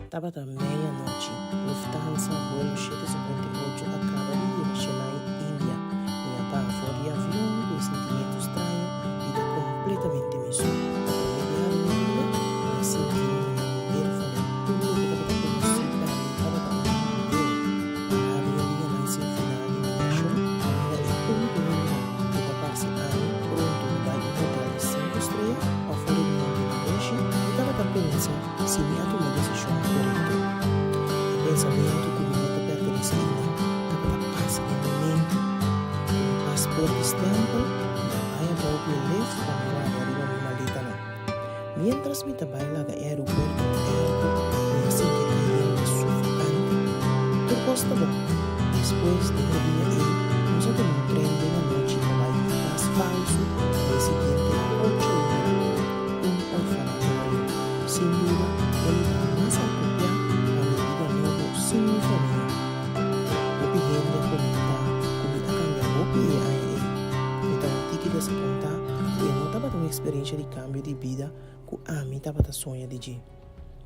Tabata mei anochi. Lufthansa vuelo 758 a kaba di yega Chennai, India. Mi a baha for di avion ku e sintimentu straño di ta kompletamente mi so. Pa promé biaha den mi bida, mi a sinti mi manera un wérfano. Tur loke tabata konosí pa mi tabata un mundu bieu. Pará den e liñanan sin final di migrashon, manera e úniko hendenan ku ta parse ami pronto lo bai un hotel di sinku strea òf un reunion di negoshi, mi tabata pensa si mi a tuma e desishon korekto. E pensamentu ku mi no ta pertenesé einan tabata pasa den mi mente. Ku mi pasport di stèmpel, mi a bai abou ku e lift pa mi warda riba mi maletanan. Miéntras mi ta bai laga e aeropuerto ku èrko, mi a sinti e kayente sufokante. Tur kos ta bon. Despues, den e dia ei, nos a tuma un tren den anochi pa bai un kas falsu pa e siguiente ocho luna, un orfanatorio. Sin duda, e lugá mas apropiá pa mi bida nobo sin mi famia. Hopi hende a komentá ku mi a kambia hopi e aña ei. Mi ta un tiki desapuntá ku e no tabata un eksperensha di kambio di bida ku ami tabata soña di dje.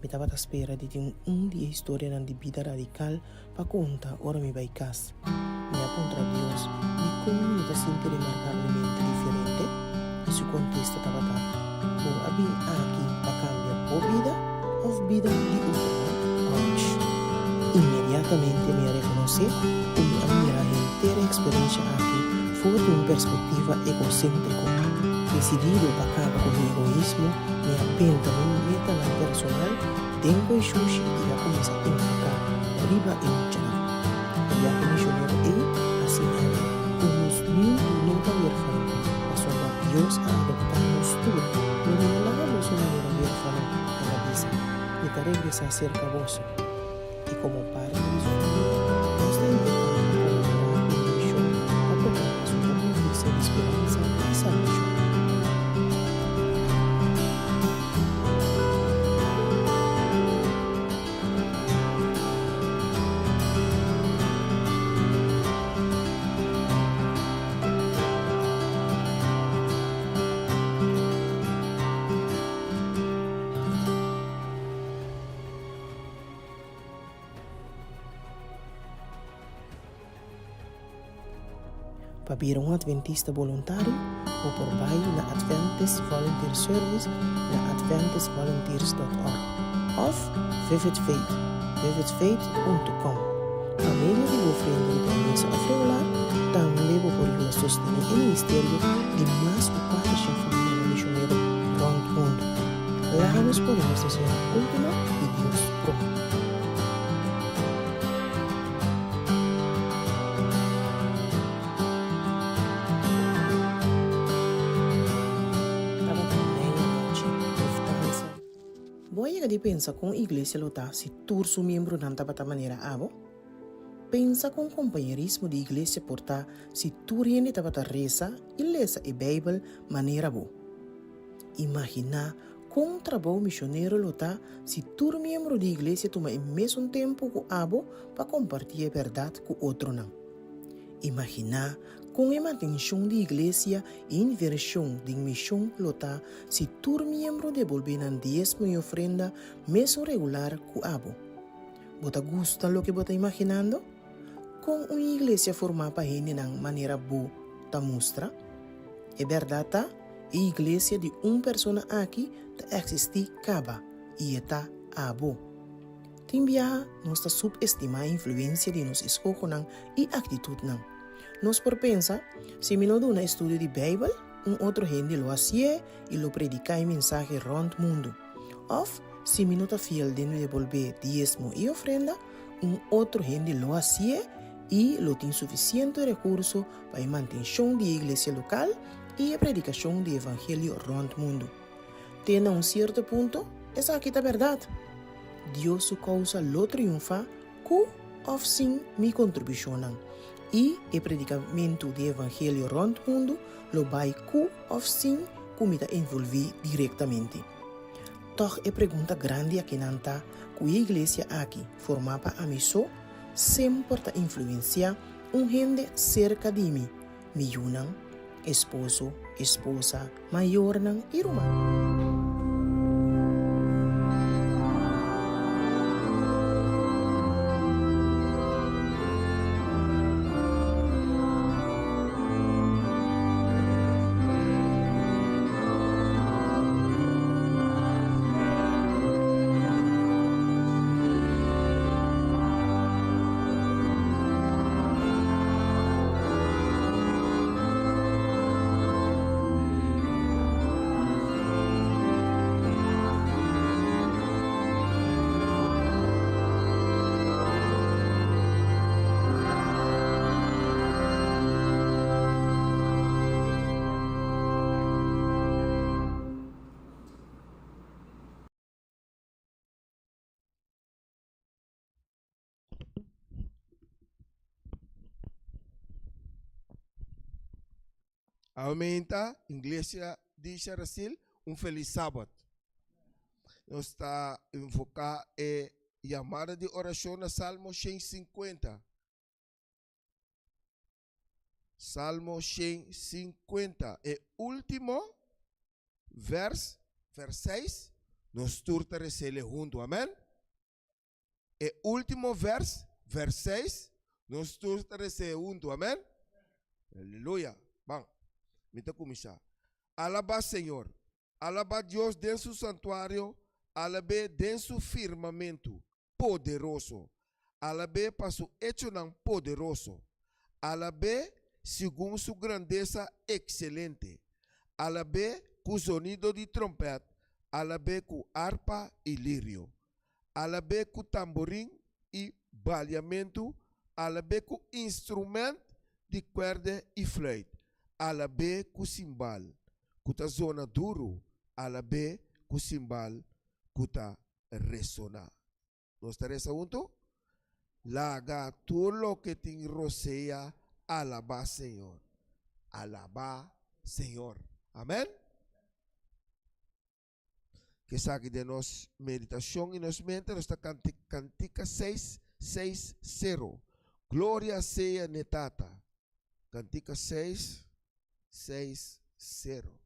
Mi tabata spera di tin un di e historianan di bida radikal pa konta ora mi bai kas. Mi a puntra Dios dikon mi no ta sinti remarkablemente diferente, i su kontesta tabata, Bo a bin aki pa kambia bo bida òf bida di otronan? Ouch! Inmediatamente mi a rekonosé ku mi a mira henter e eksperensha aki for di un perspektiva egoséntriko. Desidido pa kaba ku mi egoismo, mi a benta mi metanan personal den koe shushi i a kuminsá enfoká riba e muchanan. E biahe misionero ei a siña mi ku nos niun no ta wérfano, pasobra Dios a adoptá nos tur. Lo mi no laga boso manera wérfano, el a bisa, mi ta regresá serka boso. I komo parti di su famia, nos ta invitá pa kolaborá ku e mishon pa proklamá su bon notisia di speransa i salbashon. Pa bira un Adventista boluntario, bo por bai na Adventist Volunteer Service na adventistvolunteers dòt org òf Vivid Faith, vividfaith punto com. Pa medio di bo ofrenda di promesa òf regular, tambe bo por yuda sostené e ministerio di mas ku 400 famianan misionero rònt mundu. Laga nos pone nos deseonan último i Dios promé. Tabata mei anochi, Lufthansa. Bo a yega di pensa kon iglesia lo ta si tur su miembronan tabata manera abo? Pensa kon kompañerismo di iglesia por ta si tur hende tabata resa i lesa e Beibel manera bo. Imaginá kon trabou misionero lo ta si tur miembro di iglesia tuma e mesun tempu ku abo pa kompartí e bèrdat ku otronan. Imaginá kon e mantenshon di iglesia i invershon den mishon lo ta si tur miembro debolbé nan diesmo i ofrenda mesun regular ku abo. Bo ta gusta loke bo ta imaginando? Kon un iglesia formá pa hendenan manera bo ta mustra? E bèrdat ta, e iglesia di un persona aki ta eksistí kaba, i e ta abo. Tin biaha nos ta subestimá e influensia di nos eskohonan i aktitutnan. Nos por pensa, Si mi no duna estudio di Beibel, un otro hende lo hasié i lo prediká e mensahe rònt mundu. Òf, si mi no ta fiel den debolbé diesmo i ofrenda, un otro hende lo hasié i lo tin sufisiente rekurso pa e mantenshon di e iglesia lokal i e predikashon di evangelio rònt mundu. Te na un sierto punto, esaki ta bèrdat. Dios su kousa lo triunfá ku òf sin mi kontribushonnan, i e predikamentu di evangelio rònt mundu lo bai ku òf sin ku mi ta envolví direktamente. Tòg e pregunta grandi akinan ta ku e iglesia aki, formá pa ami so, semper ta influensiá un hende serka di mi, mi yunan, esposo, esposa, mayornan i ruman. Aumenta Iglesia di Sharasil un felis Sabat. Nos ta invoká e yamada di orashon na Salmo 150. Salmo 150, e último vers, vers 6, nos tur ta resele huntu. Amen? E último vers, vers 6, nos tur ta resele huntu. Amen? Aleluya. Ban, mi ta kuminsá. Alabá Señor. Alabá Dios den su santuario, alab'é den su firmamentu poderoso, alab'é pa su echonan poderoso, alab'é segun su grandesa ekselente, alab'é ku zonido di trompèt, alab'é ku arpa i lirio, alab'é ku tamborin i baliamentu, alab'é ku instrumènt di kuèrdè i flùit, alab'é ku simbal ku ta zona duru, alab'é ku simbal ku ta resoná. Nos ta resa huntu? Laga tur loke tin rosea alabá Señor. Alabá Señor. Amèn. Ku esaki den nos meditashon i nos mente, nos ta kanta Kantika seis, seis, sero, Gloria sea n'e Tata. Kantika seis, seis, sero.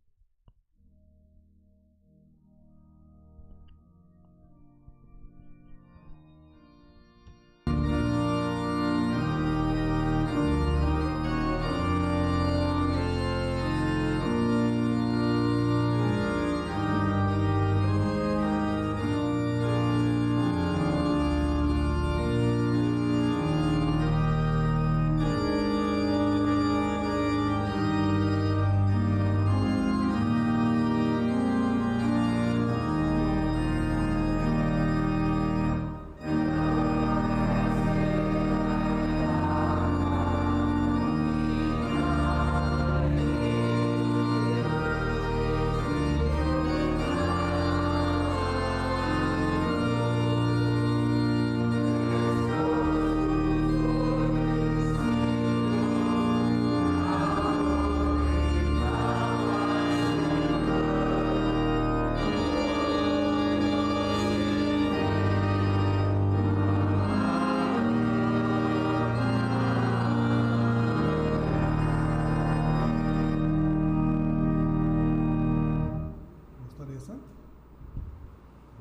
Nos ta resa,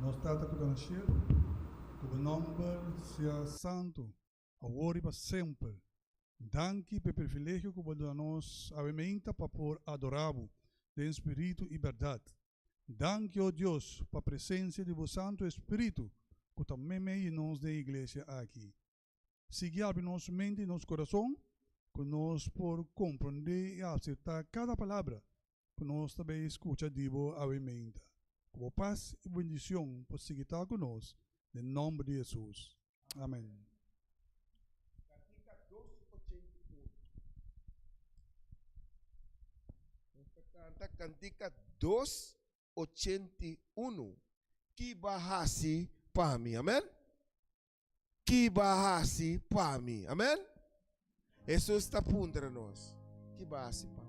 Nos Tata ku ta na shelu, ku bo nòmber sea santu, awor i pa semper. Danki pa e privilegio ku bo a duna nos awe meinta pa por adorá bo den spiritu i bèrdat. Danki, o Dios, pa presensia di bo Santu Espiritu ku ta meimei di nos den e iglesia aki. Sigui abri nos mente i nos kurason ku nos por komprondé i aseptá kada palabra ku nos ta bay skucha di bo awe meinta. Ku bo pas i bendishon por sigui ta ku nos, den nòmber di Hesus. Amèn. Kantika 281. Nos ta kanta kantika 281. Ki bo a hasi pa mi? Amèn. Ki bo a hasi pa mi? Amèn. Hesus ta puntra nos, Ki bo a hasi pa mi?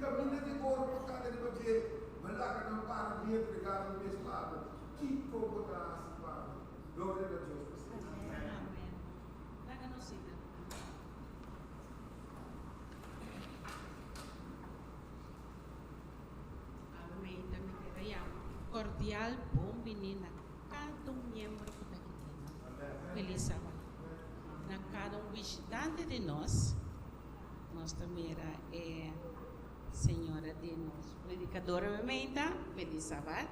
Tin kaminda di oro pa kana riba dje, Ma laga nan para mi entregá mi mes pa bo. Kiko bo ta hasi pa mi? Gloria na Dios pa semper. Amen. Laga nos sinta. Awe ta mi kere yama cordial bon bini na kada un miembro ku ta aki den. Feliz Sabat. Na kada un bishitante di nos. Nos ta mira e señora di nos predicador awe-meinta. Feliz Sabat.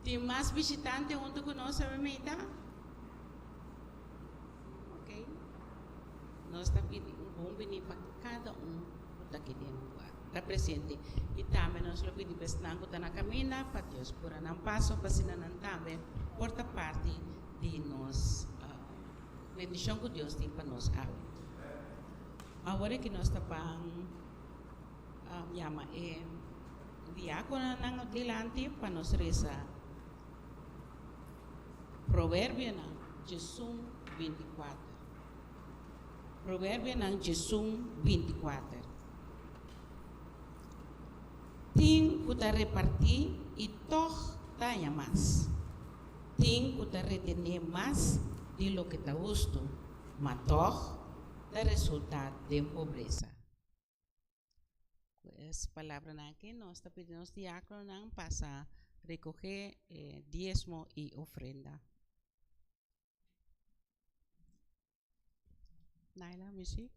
Tin mas bishitante hunto cu nos awe-meinta? Ok. Nos ta pidi un bon bini pa cada un cu ta aki den lugar, ta presente. Y tambe nos lo pidi pa esnan cu ta na caminda pa Dios cura nan paso pa asina nan tambe por ta parti di nos bendicion cu Dios tin pa nos awe. Awor e ki nos ta ban yama e diakononan dilanti pa nos resa Proverbionan djesun 24. Proverbionan djesun 24. Tin ku ta repartí i tòg ta haña mas. Tin ku ta retené mas di loke ta hustu, ma tòg ta resultá den pobresa. Ku es palabranan aki nos ta pidi nos diákononan pasa rekogé e diesmo i ofrenda. Naila, muziek.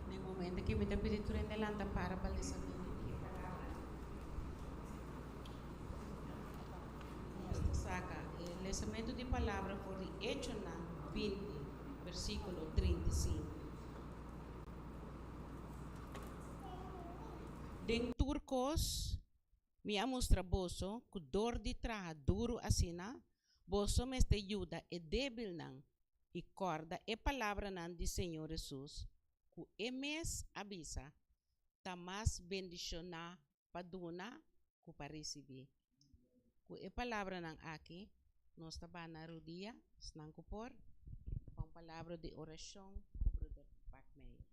Den momento aki mi ta pidi tur hende lanta para pa lesamento di e palabra. Nos ta saka e lesamento di palabra for di Echonan 20, versíkulo 35. Den tur kos mi a mustra boso ku dor di traha duru asina, boso mester yuda e débilnan i kòrda e palabranan di Señor Hesus ku e mes a bisa, Ta mas bendishoná pa duna ku pa risibí. Ku e palabranan aki nos ta ba na rudia, esnan ku por, pa un palabra di orashon ku Bruder Bakmeyer.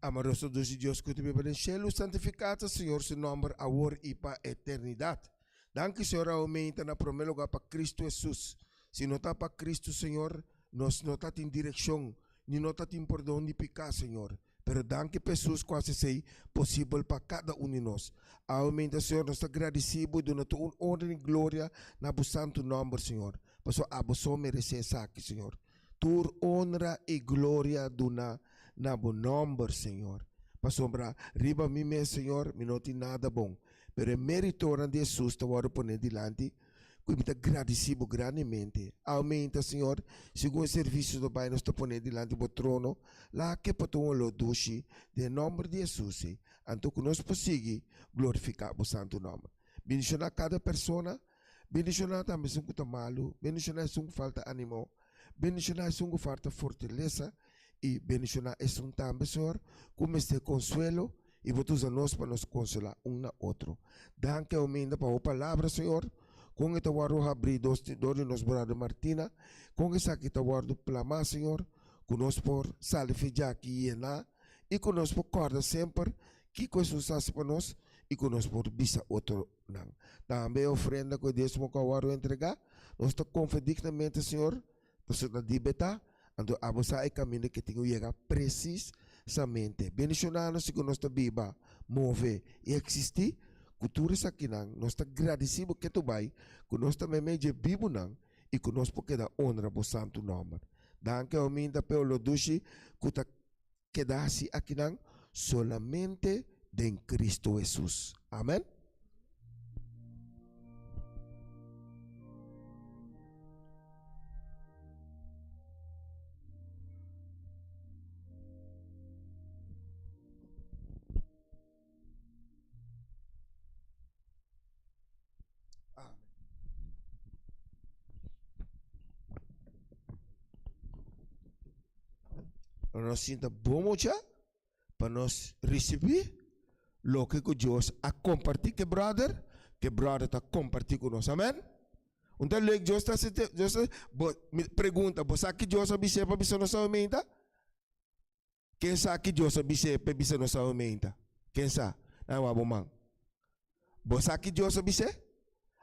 Amoroso dushi Dios ku ta biba den shelu, santifiká ta Señor su nòmber awor i pa eternidat. Danki Señor aumenta na promé lugá pa Kristu Hesus. Si no ta pa Kristu Señor, nos no ta tin direkshon, ni no ta tin pordon di piká Señor. Pero danki pa Hesus ku hasi esei posibel pa kada un di nos. Aumenta Señor, nos ta gradisí bo i duna tur un honra i gloria na bo santu nòmber Señor, pasobra abo so meresé esaki Señor. Tur honra i gloria duna na bo nòmber, Señor. Pasobra riba mi mes, Señor, mi no tin nada bon, pero e méritonan di Hesus ta wòrdu poné dilanti, ku mi ta gradisí bo grandemente. Aumenta, Señor, segun e servisio ta bai nos ta poné dilanti bo trono, laga ke por ta un oló dushi den e nòmber di Hesus, anto ku nos por sigui glorifiká bo santu nòmber. Bendishoná kada persona. Bendishoná tambe esun ku ta malu, bendishoná esun ku falta animo, bendishoná esun ku falta fortalesa i bendishoná esun tambe, Señor, ku mester konsuelo i bo ta usa nos pa nos konsolá un na otro. Danki auminda pa bo palabra, Señor, kon e ta wòrdu habrí dor di nos bròder Martina, kon esaki ta wòrdu plamá, Señor, ku nos por sali fe djaki yená i ku nos por kòrda semper kiko Hesus hasi pa nos i ku nos por bisa otronan. Tambe e ofrenda ku e diesmo ku a wòrdu entregá, nos ta konfia dignamente, Señor, pasobra ta di betá, anto abo sa e kaminda ke tin ku yega presisamente. Bendishoná nos si ku nos ta biba, move i eksistí. Ku tur esakinan, nos ta gradisí bo ketu bai ku nos ta meimei dje bibunan i ku nos por keda onra bo santu nòmber. Danki Auminta p'e oló dushi ku ta keda hasi akinan solamente den Cristo Hesus. Amen. Nos sinta bon mucha pa nos risibí loke ku Dios a kompartí ku e bròder, ku e bròder ta kompartí ku nos. Amèn. Un ta leuk Dios ta hasi, Dios ta, bo, mi pregunta, bo sa ki Dios a bis'é pa bisa nos aumenta? Ken sa ki Dios a bis'é p'e bisa nos aumenta? Ken sa? Nan wak bo man. Bo sa ki Dios a bis'é?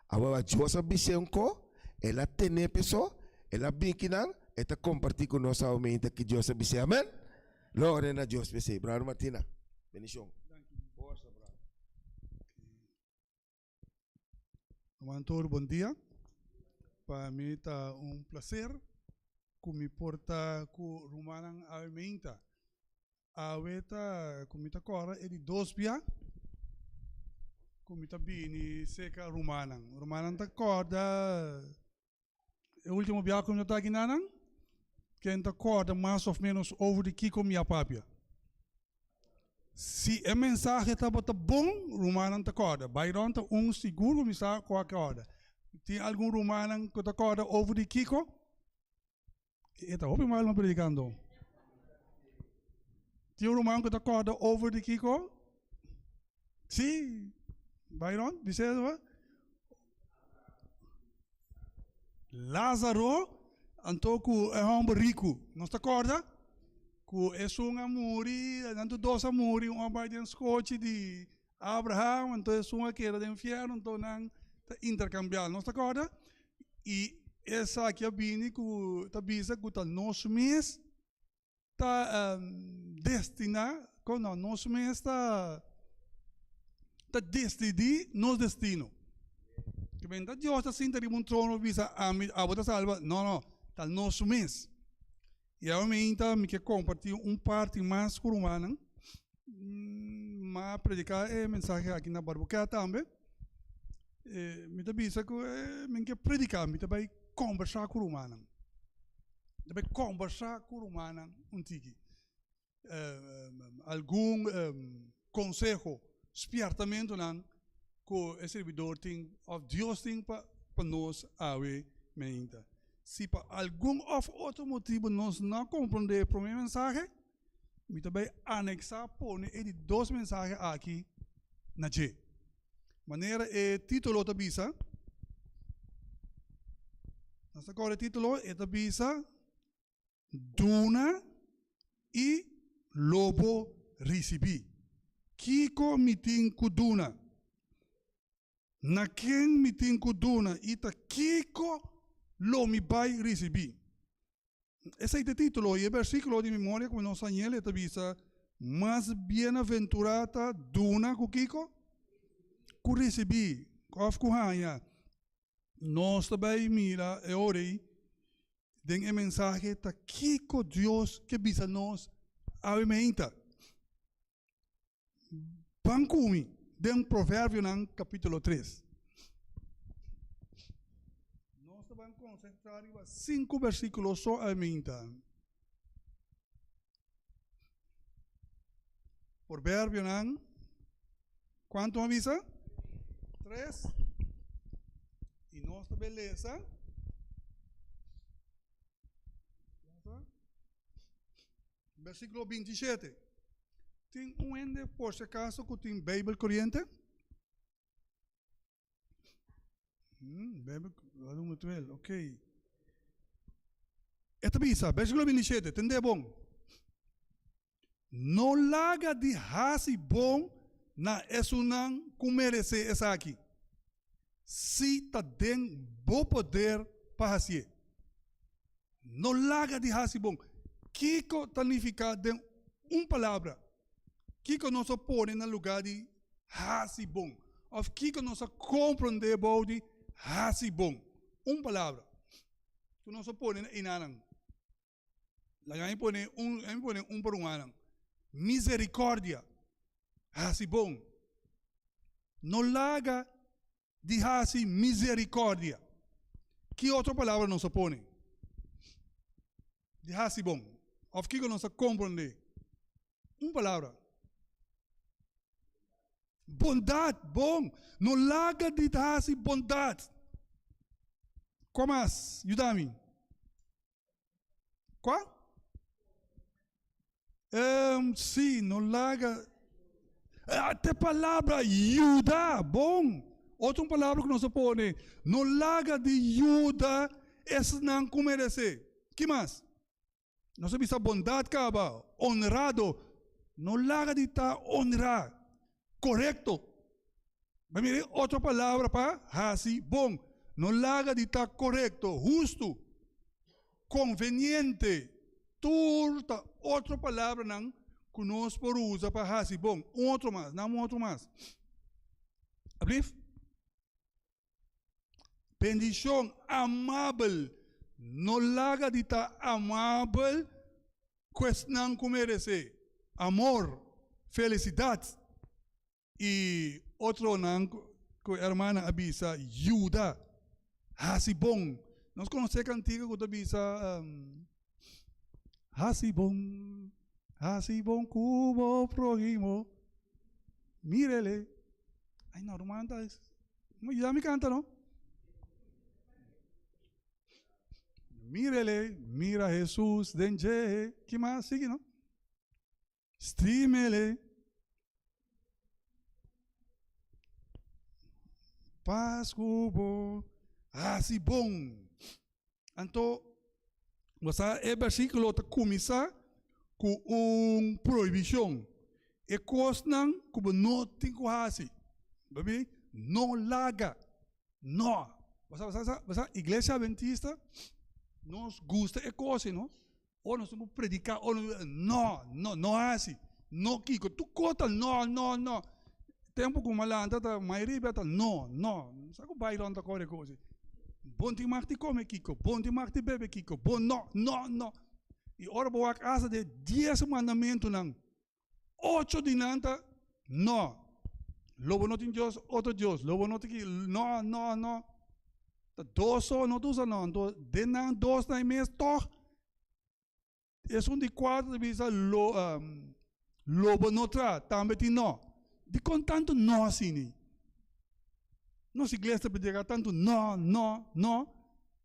Awor Dios a bis'é un ko, el a ten'é p'e so, el a bin kinan, e ta kompartí ku nos aumenta ki Dios a bis'é. Amèn? Gloria na Dios p'esei. Brother Martina, bendishon. Forsa, brother. Ruman tur bon dia. Pa mi ta un placer ku mi por ta ku rumannan awe meinta. Awe ta ku mi ta kòrda e di dos bia ku mi ta bini serka rumannan. Rumannan ta kòrda e ultimo bia ku mi ta aki nanan? Ken ta kòrda mas òf ménos over di kiko mi a papia? Si e mensahe tabata bon, rumannan ta kòrda. Byron ta un sigur ku mi sa ku a kòrda. Tin algun rumannan ku ta kòrda over di kiko? E ta hopi mal predikando. Tin un ruman ku ta kòrda over di kiko? Si, Byron, bisa eso. Lázaro anto ku e hòmber riku. Nos ta kòrda ku esun a muri, nan tur dos a muri, un a bai den skochi di Abraham, anto esun a keda den fièrnu, anto nan ta interkambiá. Nos ta kòrda? I esaki a bini ku ta bisa ku ta nos mes ta destiná, kon no, nos mes ta ta desidí nos destino. Ke men ta Dios ta sinta riba un trono bisa ami abo ta salba, no no, ta nos mes. I awe mi ta mi ke kompartí un parti mas ku rumannan, m'a prediká e mensahe aki na Barbuquet tambe. Mi ta bisa ku mi ke prediká, mi ta bai kombersá ku rumannan. Ta bai kombersá ku rumannan un tiki. Algun konseho, spièrtamentunan ku e sirbidor tin òf Dios tin pa pa nos awe meinta. Si pa algun òf otro motibu nos no a komprondé e promé mensahe, mi ta bai aneksá pone e di dos mensahe aki na dje. Manera e título ta bisa, nos ta kòrda e título, e ta bisa, Duna i lo bo risibí? Kiko mi tin ku duna? Na ken mi tin ku duna i ta kiko lo mi bai risibí? Esei ta e título i e versíkulo di memoria ku nos hañ'el e ta bisa, Mas bienaventurá ta duna ku kiko? Ku risibí òf ku haña. Nos ta bai mira e ora ei den e mensahe ta kiko Dios ke bisa nos awe meinta. Ban ku mi den Proverbionan kapítulo tres. Nos ta ban konsentrá riba sinku versíkulo so awe meinta. Proverbionan, kuantu a bisa? Tres. I nos ta bai lesa. Versíkulo 27. Tin un hende por si acaso ku tin Beibel koriente? Beibel, número 12, ok. E ta bisa, versíkulo 27, tende bon. No laga di hasi bon na esunnan ku meresé esaki, si ta den bo poder pa hasié. No laga di hasi bon. Kiko ta nifiká den un palabra? Kiko nos a pone na lugá di hasi bon? Òf kiko nos a komprondé bou di hasi bon? Un palabra ku nos a pone na einanan. Laga mi pone un, laga mi pone un por un anan. Miserikòrdia, hasi bon. No laga di hasi miserikòrdia. Ki otro palabra nos a pone? Di hasi bon. Òf kiko nos a komprondé? Un palabra. Bondat, bon. No laga di hasi bondat. Kua mas? Yuda mi. Kua? Um, sí, no laga. Ah, te palabra yuda, bon. Otro palabra ku nos a pone, no laga di yuda esnan ku meresé. Ki mas? Nos a bisa bondat kaba, honrado. No laga di ta honrá, korekto. Bo mira e otro palabra pa hasi bon. No laga di ta korekto, hustu, konveniente. Tur ta otro palabranan ku nos por usa pa hasi bon. Un otro mas, nan un otro mas. Ablief? Bendishon, amabel. No laga di ta amabel ku esnan ku meresé. Amor, felisidat. I otronan ku e hermana a bisa, Yuda, hasi bon. Nos konosé kantika ku ta bisa, Hasi bon, hasi bon ku bo próhimo, mírele. Ay no, ruman ta, yuda mi kanta no. Mírele, mira Hesus den dje. Ki mas? Sigui no. Stimele. Pas ku bo hasi bon. Anto, bo sa e versíkulo ta kuminsá ku un prohibishon. E kosnan ku bo no tin ku hasi. Bo No laga. No. Bo sa, bo sa, bo sa, iglesia adventista nos gusta e kos, no? Ora nos tin ku prediká, ora nos no, no, no hasi, no kiko, tur kos ta no, no, no. Tempu ku mi a lanta ta mayoria bia ta no, no. Sa ku Byron ta kore kos ei. Bon tin mag di kome kiko, bon tin mag di bebe kiko, bon no, no, no. I ora bo wak asta den dies mandamentunan, ocho di nan ta no. Lo bo no tin dios, otro dios, lo bo no tin ki, no, no, no. Ta dos so no ta usa no. Anto den nan dos nan mes tog esun di kuater ta bisa lo lo bo no traha tambe tin no. Dikon tantu no asini? Nos iglesia ta prediká tantu no, no, no.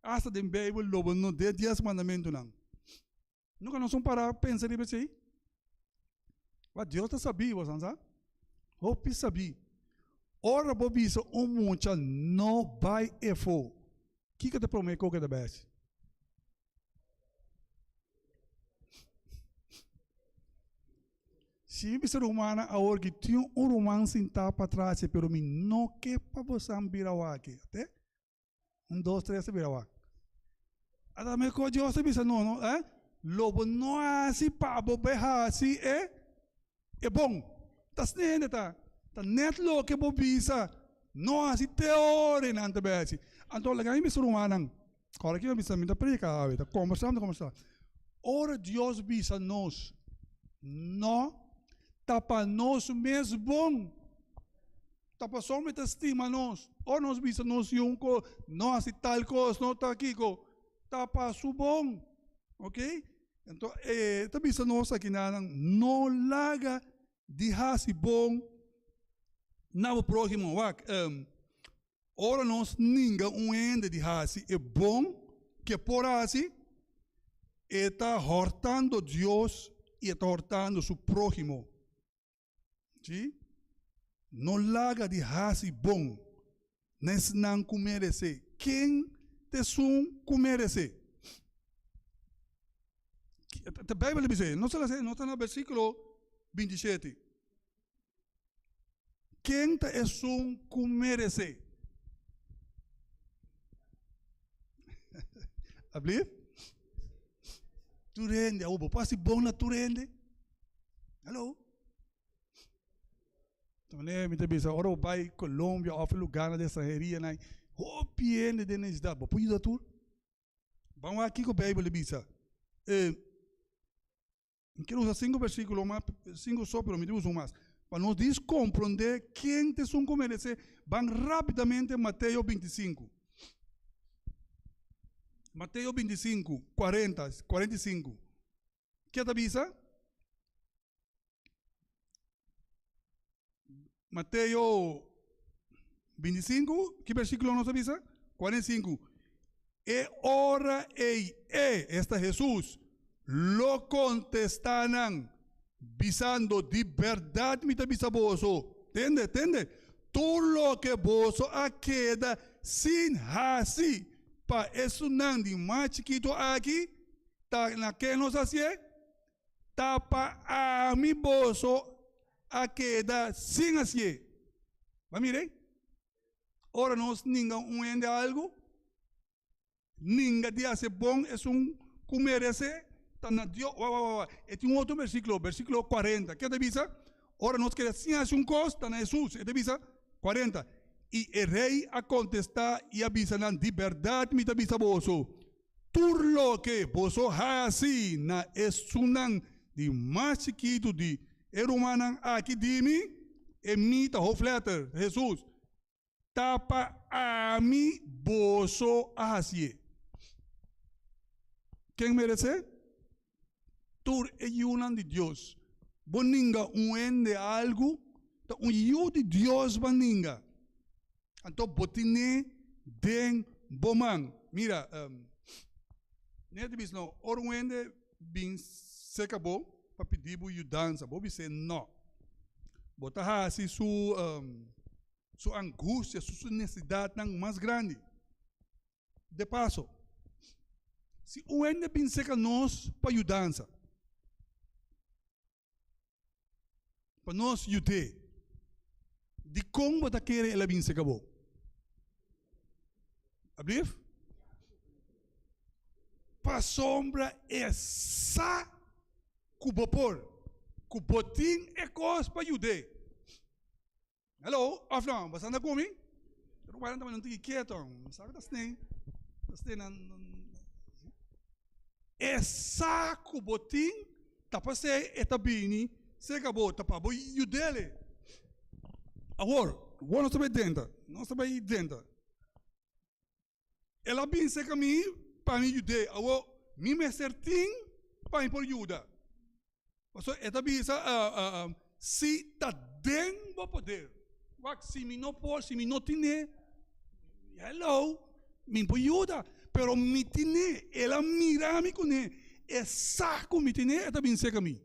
Asta den Beibel lo bo no den dies mandamentunan. Nunka nos un para pensa riba esei? Wak Dios ta sabí, bo san sa? Hopi sabí. Ora bo bisa un mucha no bai efo, kiko ta promé ku ke ta bai hasi? Si mi bisa rumannan awor ki tin un ruman sintá patras ei, pero mi no ke pa bosan bira wak ei. Ate? Un, dos, tres ta bira wak. Ata mekor Dios ta bisa no, no, eh? Lo bo no hasi pa bo bai hasi e e bon. Ta asina hende ta. Ta net loke bo bisa no hasi te ora nan ta bai hasi. Anto laga mi bisa rumannan, ora ki mi bisa mi ta predica awe, ta kombersá mi ta kombersá. Ora Dios bisa nos no, ta pa nos mes bon. Ta pasobra mi ta stima nos. Ora nos bisa nos yu ku no hasi tal kos, no ta kiko, ta pa su bon. Ok? Anto e ta bisa nos akinanan, no laga di hasi bon na bo próhimo. Wak, ora nos ninga un hende di hasi e bon ke por hasi, e ta hòrtando Dios i e ta hòrtando su próhimo. Sí, no laga di hasi bon na esnan ku meresé. Ken ta esun ku meresé? Ta Beibel ta bisa, no ta no ta na versíkulo 27. Ken ta esun ku meresé? Ablief? Tur hende, awor bo por hasi bon na tur hende? Hallo? Wanneer mi ta bisa, ora bo bai Colombia of lugarnan di estranheria nan, hopi hende den necesidad, bo por yuda tur? Ban wak kiko Bijbel ta bisa. Eh, mi quier usa cinco versiculo mas, cinco so, pero mi tin usa un mas. Pa nos dis comprende ken ta esun ku merece, ban rapidamente Mateo 25. Mateo 25, 40, 45. Ke ta bisa? Mateo 25, ki versíkulo nos a bisa? 45. E ora ei e, esta Hesus, lo kontestá nan, bisando, Di bèrdat mi ta bisa boso, tende, tende, tur loke boso a keda sin hasi pa esunnan di mas chikitu aki, Ta na ke nos hasié? Ta pa ami boso a keda sin hasié. Ba mira ei. Ora nos ninga un hende algu, ninga di hasi bon esun ku meresé, ta na Dios. Wa, wa, wa, wa. E tin un otro versíkulo, versíkulo 40. Ke ta bisa? Ora nos keda sin hasi un kos, ta na Hesus. E ta bisa, 40, I e rei a kontestá i a bisa nan, Di bèrdat mi ta bisa boso, Tur loke boso hasi na esunnan di mas chikitu di e rumannan aki di mi, e mi ta hoofdletter, Hesus, ta pa ami boso a hasié. Ken meresé? Tur e yunan di Dios. Bo ninga un hende algu, ta un yu di Dios bo a ninga. Anto bo tine den bo man. Mira, Nea ta bisa no, ora un hende bin serka bo pa pidi bo yudansa, bo bis'é no. Bo ta hasi su su angustia, su nesesidatnan mas grandi. De paso, si un hende bin serka nos pa yudansa, pa nos yud'é. Dikon bo ta kere el a bin serka bo? Ablief? Pasobra e sa ku bo por, ku bo tin e kos pa yud'é. Hello, of no? Bo sa anda ku mi? Rumannan ta un tiki keto. Sa ku ta snei. Ta snei nan. E sa ku bo tin ta pasei e ta bini serka bo, ta pa bo yud'el. Awor, awor nos ta bai drenta, nos ta bai drenta. El a bin serka mi pa mi yud'é. Awor, mi mester tin pa mi por yuda. Pasobra e ta bisa, Si ta den bo poder. Wak, si mi no por, si mi no tine, hello, mi por yuda. Pero mi tine, el a mira mi kuné, e sa ku mi tine, e ta bin serka mi.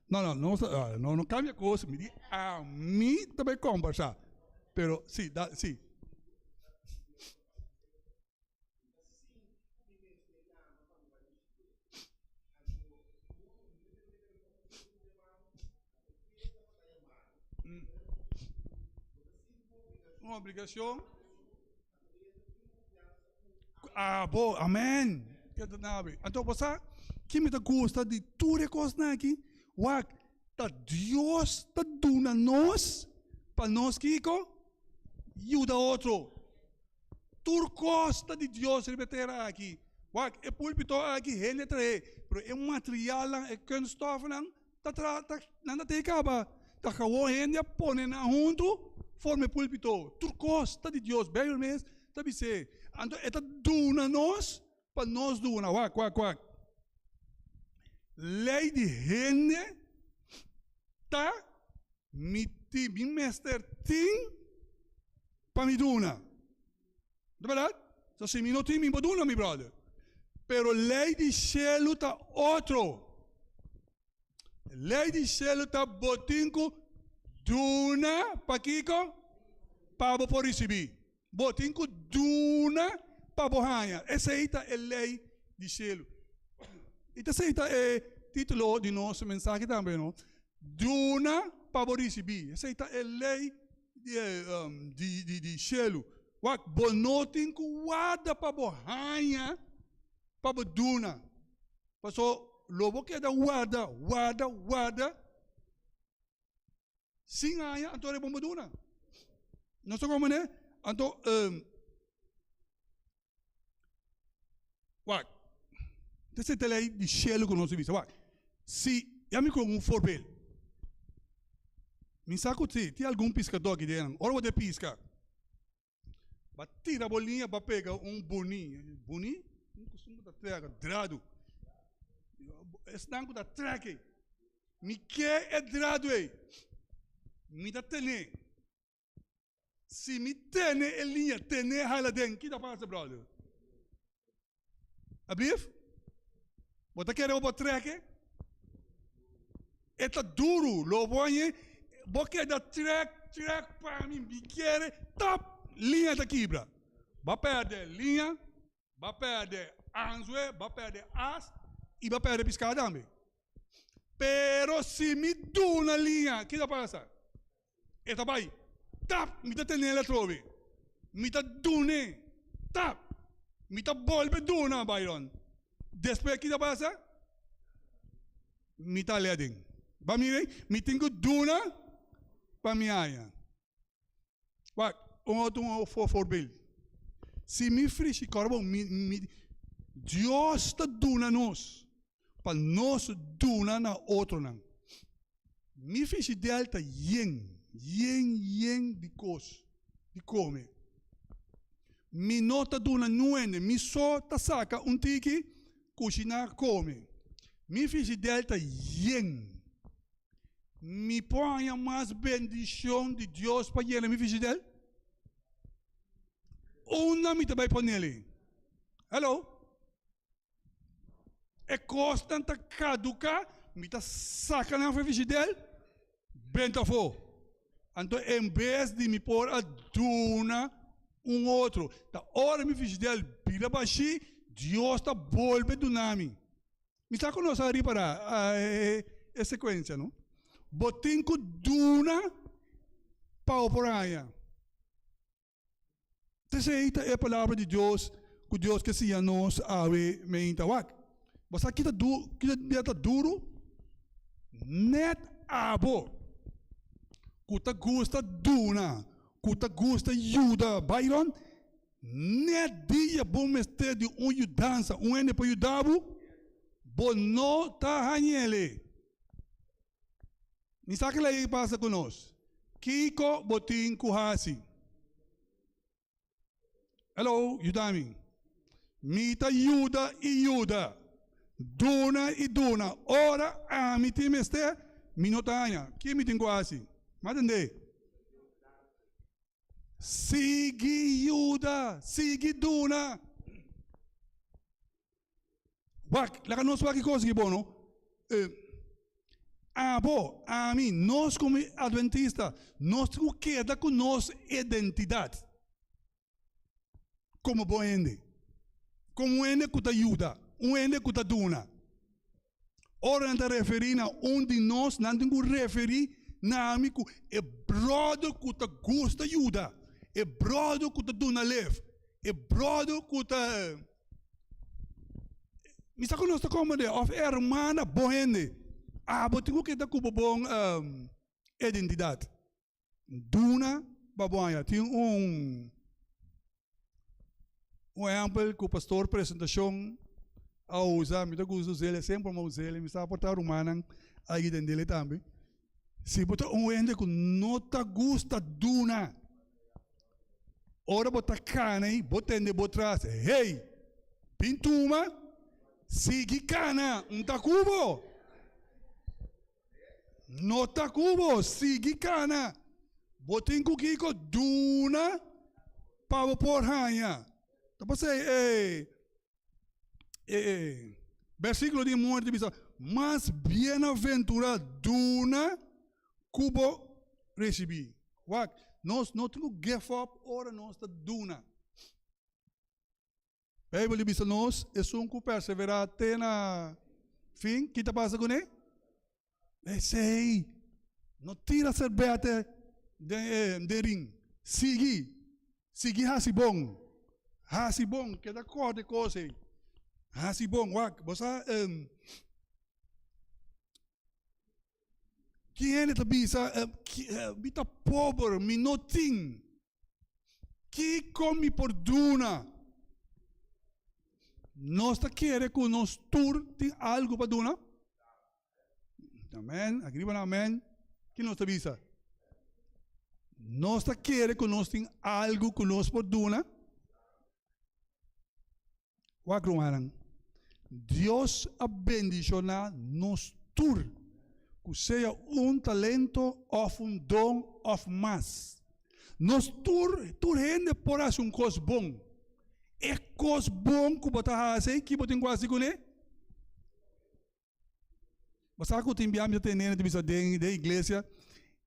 No, no, no, ah, no, no cambia cosa. Mi di, a mi ta bai conversa. Pero sí, da, sí. Un obligashon abo, amen. Keda nabi. Anto bo sa ki mi ta gusta di tur e kosnan aki? Wak, ta Dios ta duna nos pa nos kiko? Yuda otro. Tur kos ta di Dios riba e tera aki. Wak, e pulpito aki hende a trahe, pero e materialnan, e kunststofnan ta tra ta nan ta tei kaba. Ta gewoon hende a pone nan huntu forma e pulpito. Tur kos ta di Dios. Beibel mes ta bis'é. Anto e ta duna nos pa nos duna. Wak, wak, wak. Lei di hende ta mi tin, mi mester tin pa mi duna. Ta berdad? So si mi no tin mi por duna mi brother. Pero ley di shelu ta otro. Ley di shelu ta bo tin ku duna pa kiko? Pa bo por risibi. Bo tin ku duna pa bo haña. Esei ta e ley di shelu. I ta esei ta e titulo di nos mensahe tambe no. Duna pa bo risibi. Esei ta e ley di shelu. Wak, bo no tin ku warda pa bo haña pa bo duna. Paso lo bo keda warda, warda, warda sin haña, anto bo duna. Nos ta komprende? Anto, Wak, ta esei ta lei di shelu ku nos a bisa. Wak, si ya mi kon un voorbeeld. Mi sa ku si tin algun piskadó aki den nan, ora bo ta piska, bo a tira bo liña bo a pega un buni, buni? Un kustumber ta treka, dradu. Esnan ku ta trek ei, mi ke e dradu ei, mi ta tene. Si mi tene e liña, tene hala den, ki ta pasa, brother? Ablief? Bo ta kere bo por trek e? E ta duru, lo bo hañ'e, bo keda trek, trek pa mi, mi kere, tap, liña ta kibra. Bo a pèrdè liña, bo a pèrdè anzue, bo a pèrdè as i bo a pèrdè piská tambe. Pero si mi duna liña, ki ta pasa? E ta bai, tap, mi ta tenel atrobe. Mi ta dun'é, tap, mi ta bolbe duna, Byron. Despues ki ta pasa? Mi ta ale aden. Ba mira, mi tin ku duna pa mi haña. Wak, un otro un voorbeeld. Si mi frishi kòrda bon, mi, mi, Dios ta duna nos pa nos duna na otronan. Mi frishidèl ta yen, yen, yen di kos di kome. Mi no ta duna niun hende, mi so ta saka un tiki kushiná kome. Mi frishidèl ta yen. Mi por haña mas bendishon di Dios pa yena mi frishidèl? Unda mi ta bai ponel? Hello? E kosnan ta kaduká, mi ta saka nan for e frishidèl, benta afó. Anto en bes di mi por a duna un otro, ta ora mi frishidèl bira bashí, Dios ta bolbe duna mi. Mi sa ku nos a ripará e sekuensia, no? Bo tin ku duna pa bo por haña. Esei ta e palabra di Dios ku Dios ke siña nos awe meinta. Wak, bo sa kita du kita bia ta duru? Nèt abo ku ta gusta duna, ku ta gusta yuda, Byron, nèt dia bo mester di un yudansa, un hende pa yuda bo, bo no ta hañ'el. Mi sa kila ei pasa ku nos. Kiko bo tin ku hasi? Hello, yuda mi. Mi ta yuda i yuda, duna i duna. Ora ami tin mester, mi no ta haña. Ki mi tin ku hasi? M'a tende. Sigui yuda, sigui duna. Wak, laga nos wak e kos aki bon, no? Eh, abo, ami, nos komo adventista, nos tin ku keda ku nos identidat komo bon hende, komo un hende ku ta yuda, un hende ku ta duna. Ora nan ta referí na un di nos, nan tin ku referí na ami ku e bròder ku ta gusta yuda. E bròder ku ta duna lef, e bròder ku ta Mi sa ku nos ta komprendé, òf e hermana bon hende. Abo tin ku keda ku bo bon identidat. Duna pa bo haña. Tin un un ehèmpel ku pastor presentashon a usa, mi ta gusta us'el, semper mi a us'el, mi sa por ta rumannan a entendel tambe. Si bo ta un hende ku no ta gusta duna, ora bo ta kana ei, bo tende bo tras, Hey! Bin tuma, sigui kana, N ta ku bo. No ta ku bo, sigui kana. Bo tin ku kiko? Duna pa bo por haña. Ta pasei e e versíkulo di muerte bisa, Mas bienaventurá duna ku bo risibí. Wak, nos no tin ku give up ora nos ta duna. Beibel ta bisa nos, esun ku perseverá te na fin, ki ta pasa kuné? Esei, no tira serbete den den rin. Sigui, sigui hasi bon. Hasi bon, keda kòrda e kos ei. Hasi bon, wak, bo sa ki hende ta bisa, mi ta pober, mi no tin. Kiko mi por duna? Nos ta kere ku nos tur tin algu pa duna? Amen. Agriba na amen. Ki nos ta bisa? Nos ta kere ku nos tin algu ku nos por duna? Wak rumannan, Dios a bendishoná nos tur ku sea un talento òf un don òf mas. Nos tur, tur hende por hasi un kos bon. E kos bon ku bo ta hasi, ki bo tin ku hasi kuné? Bo sa ku tin bia mi ta tende hende ta bisa den den iglesia,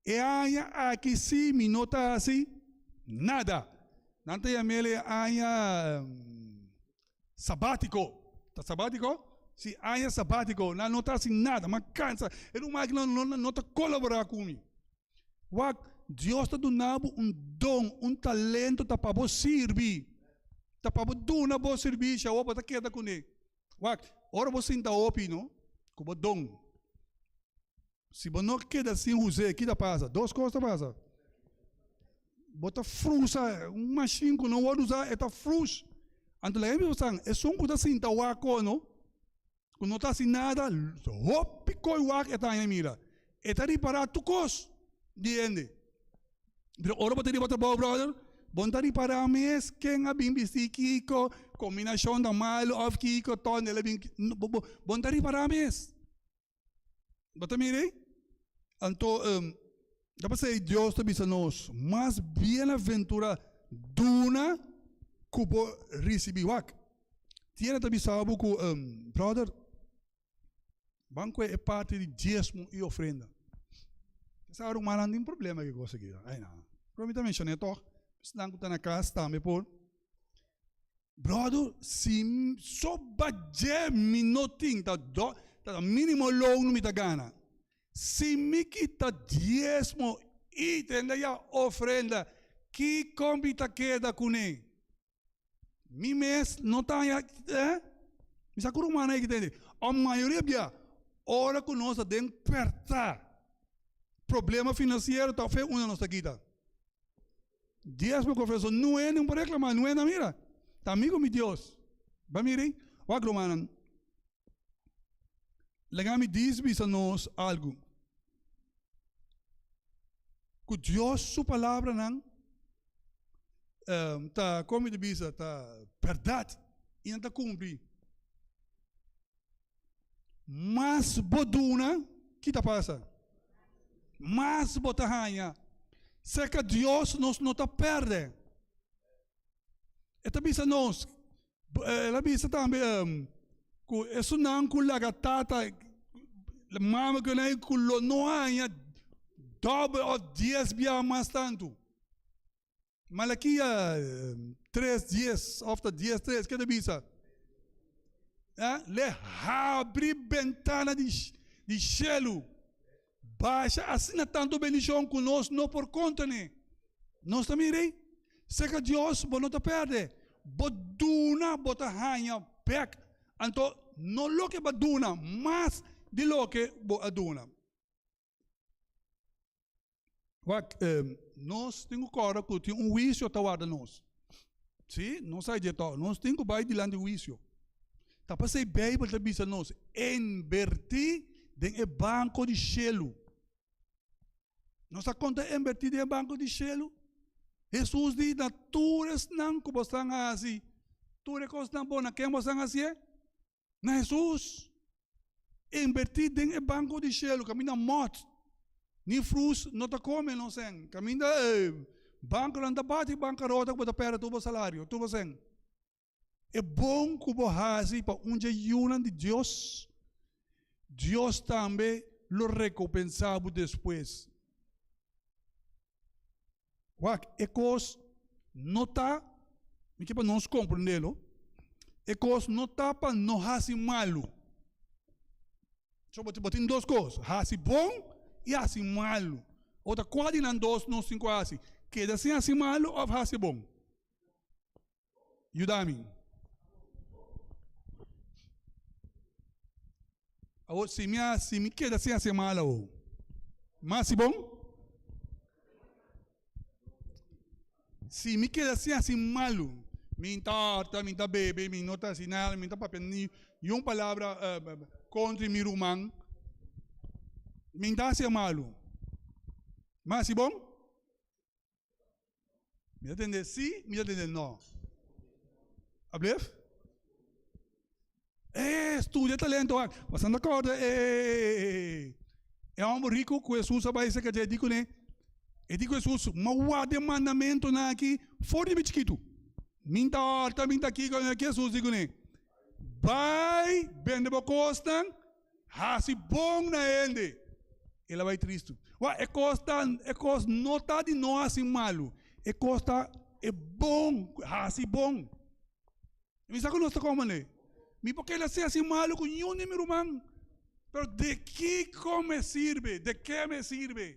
e aña aki si mi no ta hasi nada. Nan ta yam'el e aña sabatiko. Ta sabatiko? Si, aña sabatiko. Nan no ta hasi nada. M'a kansa. E ruman aki no no ta kolaborá ku mi. Wak, Dios ta duna bo un don, un talento ta pa bo sirbi. Ta pa bo duna bo sirbishi. Awor bo ta keda kuné. Wak, ora bo sinta hopi no, ku bo don, si bo no keda sin us'é, ki ta pasa? Dos kos ta pasa. Bo ta frusa, un mashin ku no wòrdu usá, e ta frus. Anto laga mi bisa boso, esun ku ta sinta wak kono, ku no ta hasi nada, hopi koi wak e ta haña mira. E ta ripará tur kos di hende. Pero ora bo ta riba trabou brother, bo no ta ripará mes ken a bin bisti kiko, kombinashon ta malu òf kiko, tòn el a bin, bo no ta ripará mes. Bo ta mira ei? Anto ta pasei Dios ta bisa nos, mas bienaventurá duna ku bo risibí. Wak, tiene ta bisa bo ku brother, Ban kue e parti di diesmo i ofrenda. Sa rumannan tin problema ku e kos aki. Ai na. Pero mi ta menshoné tòg. Esnan ku ta na kas tambe por. Bròder, si so badjé mi no tin, ta do, ta mínimo loon mi ta gana. Si mi kita diesmo i tende ya ofrenda, kiko mi ta keda kuné? Mi mes no ta haña, eh? Mi sa ku rumannan aki tende. A mayoria bia, ora ku nos ta den pèrtá, problema finansiero ta fe unda nos ta kita. Dies mi konfesó, no hende no por reklamá, no hende a mira. Ta mi ku mi Dios. Ba mira ei? Wak rumannan, laga mi dis bisa nos algu. Ku Dios su palabranan ta kon mi ta bisa ta bèrdat i nan ta kumpli. Mas bo duna, ki ta pasa? Mas bo ta haña. Serka Dios nos no ta pèrdè. E ta bisa nos, el a bisa tambe ku esunnan ku laga tata, mama ku nan ku lo no haña dòbel òf dies biaha mas tantu. Malakia tres dies òf ta dies tres, ke ta bisa? L'e habri bentana di shelu, basha asina tantu bendishon ku nos no por kontené. Nos ta mira ei? Serka Dios bo no ta pèrdè. Bo duna bo ta haña bèk. Anto no loke bo a duna, mas di loke bo a duna. Wak, nos tin ku kòrda ku tin un huisio ta warda nos. Sí, nos sa dje tòg. Nos tin ku bai dilanti huisio. Ta pasei Beibel ta bisa nos, Inbertí den e banko di shelu. Nos a konta inbertí den e banko di shelu? Hesus di, Na tur esnan ku bosan a hasi tur e kosnan bon, na ken bosan a hasié? Na Hesus. Inbertí den e banko di shelu kaminda mòt ni frus no ta kome nos sèn. Kaminda e bankonan ta bati bankarota ku bo ta pèrdè tur bo salario, tur bo sèn. E bon ku bo hasi pa un dje yunan di Dios, Dios tambe lo rekompensá bo despues. Wak, e kos no ta, mi ke pa nos komprendé lo, e kos no ta pa no hasi malu. So bo bo tin dos kos, hasi bon i hasi malu. Ota kua di nan dos nos tin ku hasi? Keda sin hasi malu òf hasi bon? Yuda mi. Awor, si mi a, si mi keda sin hasi mal awor, mi hasi bon? Si mi keda sin hasi malu, mi ta hòrta, mi ta bebe, mi no ta hasi nada, mi ta papia ni un palabra kontra mi ruman, mi ta hasi malu, mi hasi bon? Mi ta tende sí, mi ta tende no. Ablef? Eh, studia talento wak. Pasan ta kòrda e e hòmber riku ku Hesus a bai serka dje, e di kuné, e di ku Hesus, M'a warda e mandamentunan aki for di mi chikitu. Mi ta hòrta, mi ta kiko, mi ta kiko. Hesus di kuné, Bai bende bo kosnan Hasi bon na hende. El a bai tristu. Wak, e kos ta, e kos no ta di no hasi malu. E kos ta e bon, hasi bon. Mi sa ku nos ta komo ne. Mi por keda si hasi malu ku niun di mi ruman. Pero de kiko me sirbe? De ke me sirbe?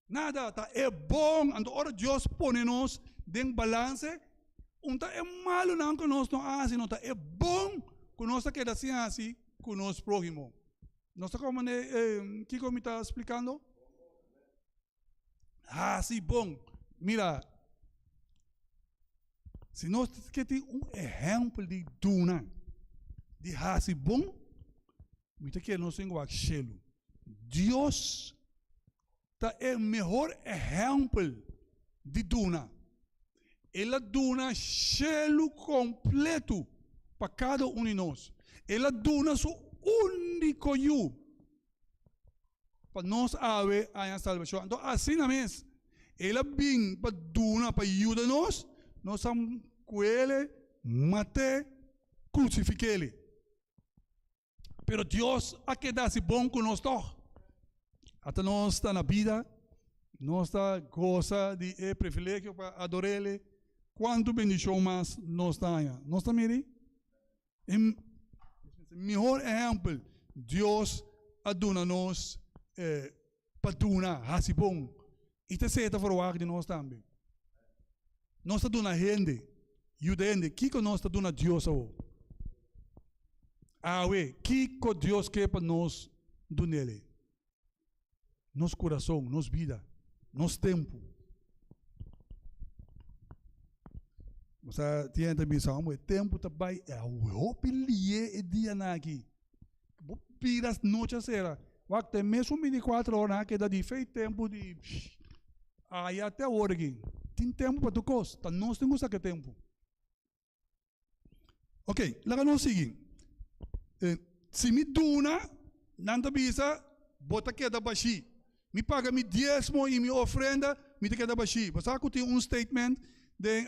Nada, ta e bon. Anto ora Dios pone nos den balanse, un ta e malunan ku nos no hasi, no ta e bon ku nos ta keda sin hasi ku nos próhimo. Nos ta komprende kiko mi ta splikando? Hasi bon. Mira, si nos ke tin un ehèmpel di duna, di hasi bon, mi ta kere nos tin ku wak shelu. Dios ta e mehor ehèmpel di duna. El a duna shelu kompletu pa kada un di nos. El a duna su úniko Yu pa nos awe haña salbashon. Anto asina mes, el a bin pa duna, pa yuda nos, nos a kuele, mat'é, krusifik'é. Pero Dios a keda hasi bon ku nos tòg. Ata nos ta na bida, nos ta gosa di e privilegio pa ador'El. Kuantu bendishon mas nos ta haña? Nos ta mira e mihor ehèmpel Dios a duna nos pa duna, hasi bon. I ta esei ta ferwagt di nos tambe. Nos ta duna hende, yuda hende. Kiko nos ta duna Dios awor? Awe, kiko Dios ke pa nos dun'El? Nos kurason, nos bida, nos tempu. Bo sa, tin hende ta bisa, Hombre, e tempu ta bai hopi lié e dianan aki. Bo bira nochi a sera. Wak te mesun binticuatro ora nan a keda di fei tempu di aya te awor aki. Tin tempu pa tur kos. Ta nos tin ku saka e tempu. Ok, laga nos sigui. Si mi duna, nan ta bisa, bo ta keda bashí. Mi paga mi diesmo i mi ofrenda, mi ta keda bashí. Bo sa ku tin un statement den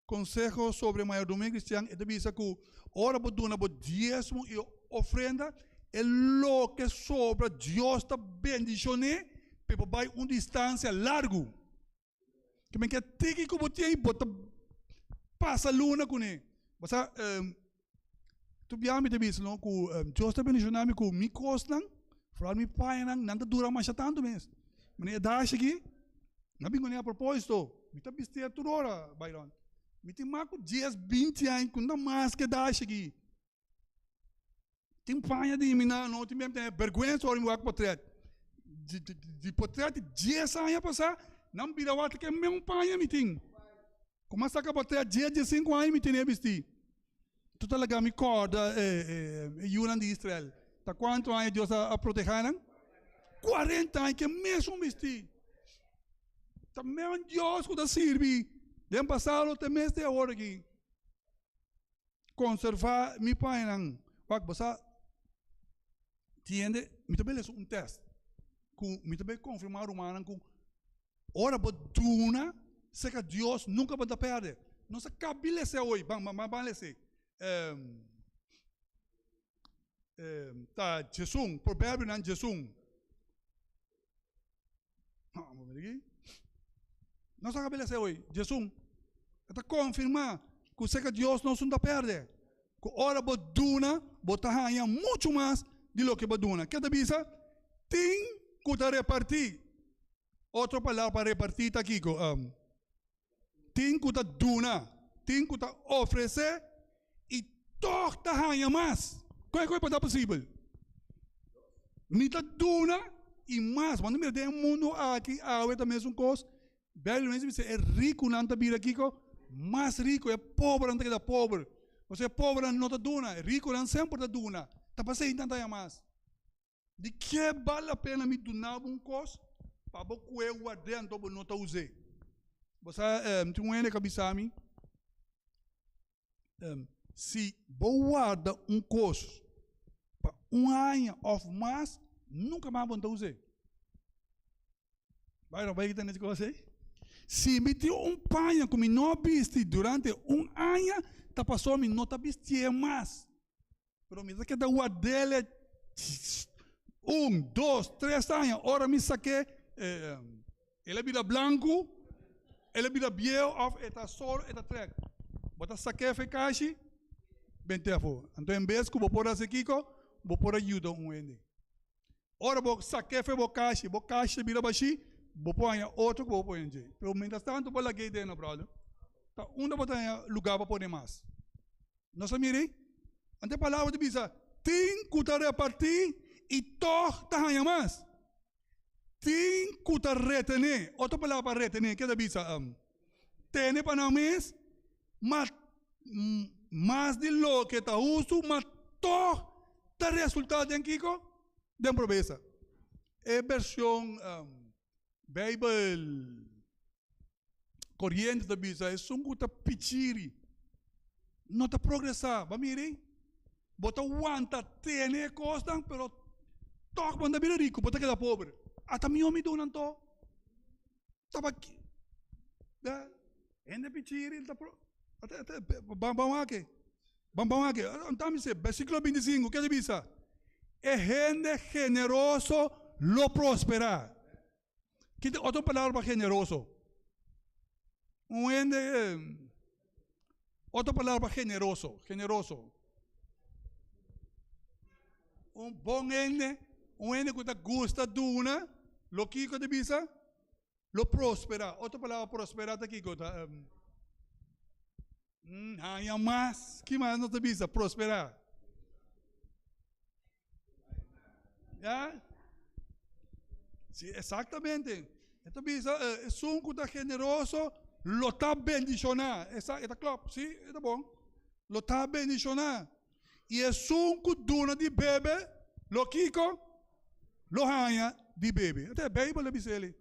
Conseho sobre mayordomia cristian e ta bisa cu ora bo duna bo diesmo y ofrenda e loke sobra Dios ta bendicione pe bo bay un distancia largo. Ke men ke tiki cu bo tin bo ta pasa luna cune. Bo sa tur bia mi ta bisa no cu Dios ta bendiciona mi cu mi cosnan foral mi pañanan nan ta dura masha tanto mes. Mane e dashi aki nan bin cune a proposito. Mi ta bistié tur ora, Byron. Mi tin mas ku dies, binti aña ku no ta mas ke dashi aki. Tin paña di mi nan no tin mi tene bèrgwensa ora mi wak potrèt. Di di di potrèt di dies aña pasá nan bira wak ke mesun paña mi tin. Kuma saka potrèt dies, diesinku aña mi tene bistí. Tur ta laga mi kòrda e e yunan di Israel. Ta kuantu aña Dios a protehá nan? Kuarenta aña ke mesun bistí. Ta mesun Dios ku ta sirbi den pasado te mes te awor aki. Konservá mi pañanan. Wak, bo sa tiende, mi ta bai lesa un tèst ku mi ta bai konfirmá rumannan ku ora bo duna serka Dios nunka bo ta pèrdè. Nos a kabi lesa awe, ban ban ban lesa. Ta djesun, Proverbionan djesun. Nos a kabi lesa awe, djesun. E ta konfirmá ku serka Dios nos no ta pèrdè. Ku ora bo duna, bo ta haña muchu mas di loke bo duna. Ke ta bisa? Tin ku ta repartí. Otro palabra pa repartí ta kiko? Tin ku ta duna, tin ku ta ofresé i tòg ta haña mas. Kon e por ta posibel? Mi ta duna i mas. Bo no mira den e mundu aki awe ta mesun kos. Beibel mes bisa e rikunan ta bira kiko? Mas riku, e pobernan ta keda pober. Pasobra e pobernan no ta duna, e rikunan semper ta duna. Ta pasei nan ta haña mas. Di ke bal la pena mi duna bo un kos pa bo kue ward'é anto bo no ta us'é? Bo sa, tin un hende ku a bisa mi, si bo warda un kos pa un aña òf mas, nunka mas bo no ta us'é. Bai no bai kita nesi kos ei. Si mi tin un paña ku mi no a bisti durante un aña, ta pasobra mi no ta bistié mas. Pero mi ta keda ward'el un, dos, tres aña. Ora mi sak'é, el a bira blanku, el a bira bieu òf e ta solo e ta trèk. Bo ta sak'é for e kashi, bent'é afó. Anto en bes ku bo por hasi kiko, bo por a yuda un hende. Ora bo sak'é for bo kashi, bo kashi ta bira bashí, bo por haña otro ku bo por pone dje. Pero mientras tanto bo lag'é den no, bròder. Ta unda bo ta haña lugá pa pone mas? Nos a mira ei? Anto e palabra ta bisa, Tin ku ta repartí i tòg ta haña mas. Tin ku ta retené. Otro palabra pa retené, ke ta bisa? Tene pa nan mes, ma mas di loke ta hustu, ma tòg ta resultá den kiko? Den pobresa. E vershon Beibel koriente ta bisa esun ku ta pichiri no ta progresá. Bo a mira ei? Bo ta wanta tene e kosnan pero tòg bo no ta bira riku, bo ta keda pober. Ata mihó mi duna anto. Taba ki da hende pichiri ta pro ban ban wak ban ban wak. Anto mi se versíkulo 25 ke ta bisa? E hende generoso lo prosperá. Ki ta otro palabra pa generoso? Un hende, otro palabra pa generoso, generoso. Un bon hende, un hende ku ta gusta duna, lo kiko ta bisa? Lo prospera. Otro palabra prospera ta kiko? Ta haña mas. Ki mas nos ta bisa? Prospera. Ya? Sí, exactamente. E ta bisa, eh, esun ku ta generoso lo ta bendishoná. Esa, e ta klop, sí, e ta bon. Lo ta bendishoná. I esun ku duna di bebe, lo kiko? Lo haña di bebe. Ata e Beibel a bisa eli.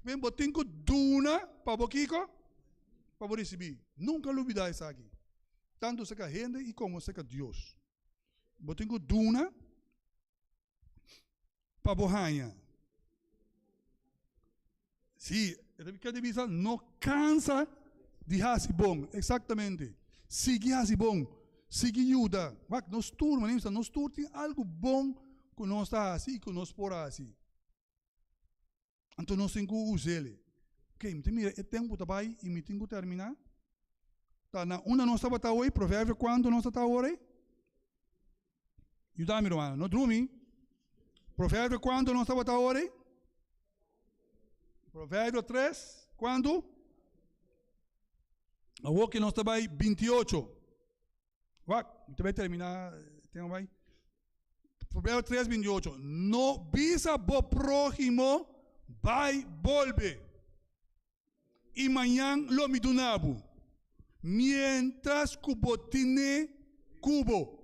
Ben, bo tin ku duna pa bo kiko? Pa bo risibí. Nunka lubidá esaki. Tantu serka hende i komo serka Dios. Bo tin ku duna pa bo haña. Sí, e ta kere bisa no kansa di hasi bon. Eksaktamente. Sigui hasi bon. Sigui yuda. Wak, nos tur, manera mi bisa, nos tur tin algu bon ku nos ta hasi i ku nos por hasi. Anto nos tin ku us'el. Ok, mi ta mira e tempu ta bai i mi tin ku terminá. Ta na unda nos tabata awor? Proverbio kuantu nos ta ta awor ei? Yuda mi rumannan, no drumi. Proverbio kuantu nos tabata awor ei? Proverbio 3, Kuantu? Awor ku nos ta bai 28. Wak, mi ta bai terminá tema bai. Proverbio 3, 28. No bisa bo próhimo, bai bolbe. I mañan lo mi duna bo, mientras ku bo tine ku bo.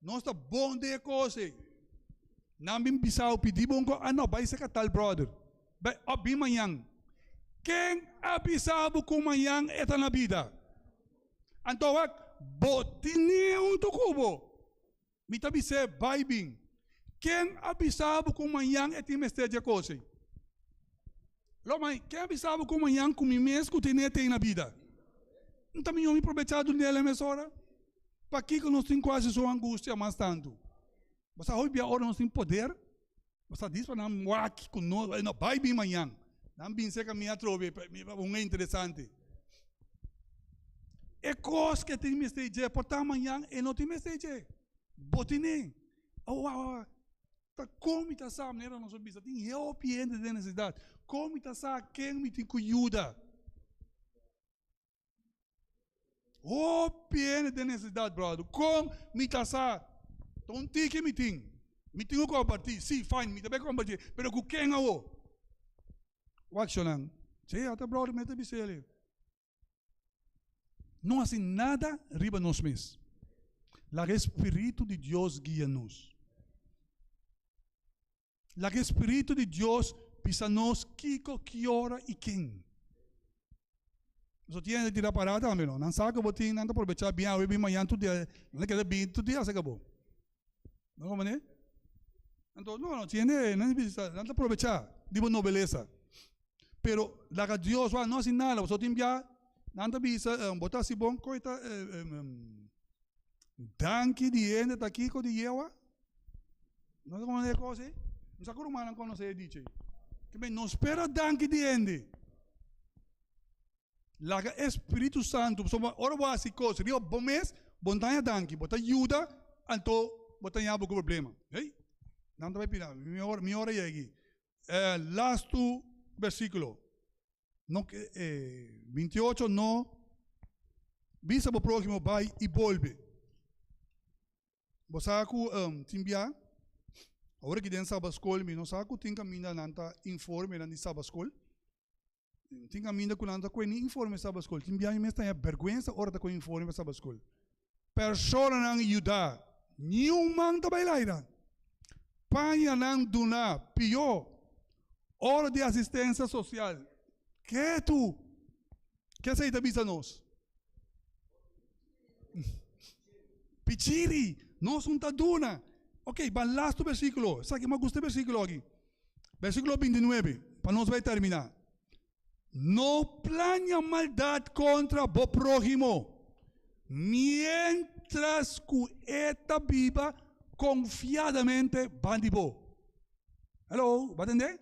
Nos ta bon den e kos ei. Nan bin bisa bo, pidi bo un kos, ah no, bai seka tal brother. Bai, oh, bin mañan. Ken a bisa bo ku mañan e ta na bida? Anto wak, bo tine huntu ku bo. Mi ta bis'é, bai bin. Ken a bisa bo ku mañan e tin mester dje kos ei? Lo mai, ken a bisa bo ku mañan ku mi mes ku tine tin na bida? N ta mihó mi probechá dun'el e mesora? Pakiko nos tin ku hasi su angustia mas tantu? Bo sa hopi bia ora nos tin poder, bo sa dis pa nan wak ku nos, no bai bin mañan. Nan bin serka mi atrobe, un e interesante. E kos ke tin mester dje, por ta mañan e no tin mester dje. Bo tine. Oh, wak, wak, wak. Ta kon mi ta sa, manera nos a bisa, tin hopi hende den nesesidat. Kon mi ta sa ken mi tin ku yuda? Hopi hende den nesesidat, brother. Kon mi ta sa? Ta un tiki mi tin. Mi tin ku kompartí. Sí, fine, mi ta bai kompartí. Pero ku ken awo? Wak shonnan. Sí, ata brother mi ta bisa el. No hasi nada riba nos mes. Laga e Spiritu di Dios guia nos. Laga e Spiritu di Dios bisa nos kiko, ki ora i ken. Pasobra tin hende tira pará tambe no. Nan sa ku bo tin, nan ta probechá bin awe, bin mañan, tur dia. Nan ta keda bin tur dia aserka bo. No komprendé? Anto, no, no, tin hende, nan bisa, nan ta probechá di bo nobelesa. Pero laga Dios wak, no hasi nada, pasobra tin bia nan ta bisa, bo ta hasi bon koe ta danki di hende ta kiko di yewa. No ta konosé e kos ei? Mi sa ku rumannan konosé e dicho ei. Ke men no spera danki di hende. Laga e Spiritu Santu, pasobra ora bo hasi kos riba bo mes, bo no ta haña danki, bo ta yuda, anto bo ta haña bo ku problema. Hey, nan ta bai pida, mi ora, mi ora yegi. Lastu versíkulo, no, 28, no bisa bo próhimo bai i bolbe. Bo sa ku tin bia, awor aki den Sabaskol mi no sa ku tin kaminda nan ta informenan di Sabaskol. Tin kaminda ku nan ta kohe ni informe Sabaskol. Tin bia mi mes ta haña bèrgwensa ora ta kohe informe pa Sabaskol. Personanan yuda, niun man ta bai laira. Pañanan duna, pió. Ora di asistensia sosial, ketu. Ke esei ta bisa nos? Pichiri, nos un ta duna. Ok, ban lastu versíkulo. Esaki mi a gusta e versíkulo aki. Versíkulo 29, pa nos bai terminá. No plania maldat kontra bo próhimo, miéntras ku e ta biba konfiadamente ban di bo. Hello, bo a tende?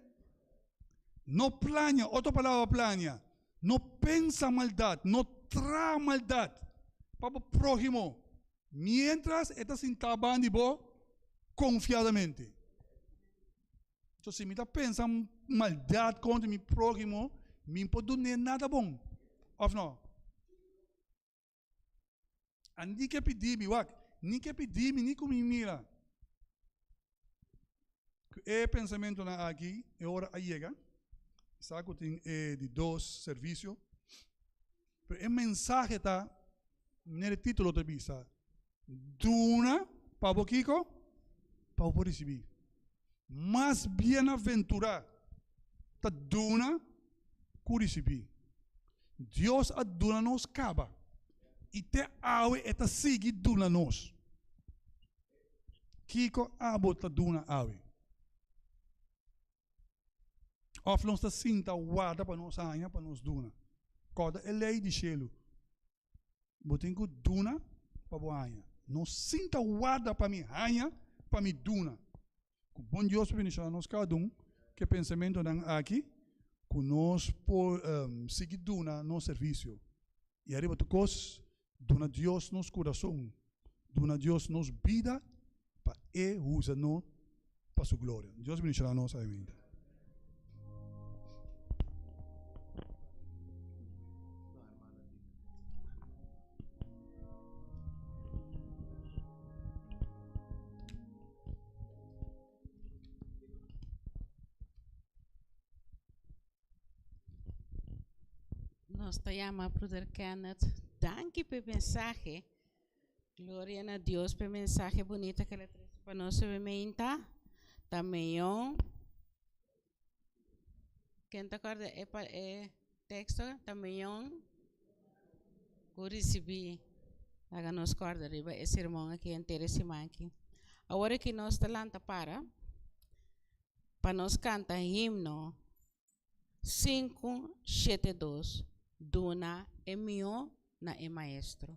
No plania, otro palabra plania, No pensa maldat, no traha maldat pa bo próhimo miéntras e ta sintá ban di bo konfiadamente. So, si mi ta pensa maldat kontra mi próhimo, mi no por dun'é nada bon, òf no? A ni ke pidi mi, wak, ni ke pidi mi ni ku mi mira. Ku e pensamentunan aki e ora a yega, sa ku tin e di dos servisio, pero e mensahe ta, manera e titulo ta bisa, Duna pa bo kiko? Pa bo por risibí. Mas bienaventurá ta duna ku risibí. Dios a duna nos kaba i te awe e ta sigui duna nos. Kiko abo ta duna awe? Òf nos ta sinta warda pa nos haña pa nos duna? Kòrda e lei di shelu. Bo tin ku duna pa bo haña. No sinta warda pa mi haña pa mi duna. Ku bon Dios por bendishoná nos kada un ku e pensamentunan aki ku nos por sigui duna nos servisio. I ariba tur kos, duna Dios nos kurason, duna Dios nos bida pa E usa nos pa Su gloria. Dios bendishoná nos. Amen. Nos ta yama Bruder Kenneth. Danki p'e mensahe. Gloria na Dios p'e mensahe bunita ke el a trese pa nos awe meinta. Ta meyó. Ken ta kòrda e pa e teksto? Ta meyó ku risibí. Laga nos kòrda riba e sermon aki henter e siman aki. Awor aki nos ta lanta para pa nos kanta himno. 572 Duna e mihó na e Maestro.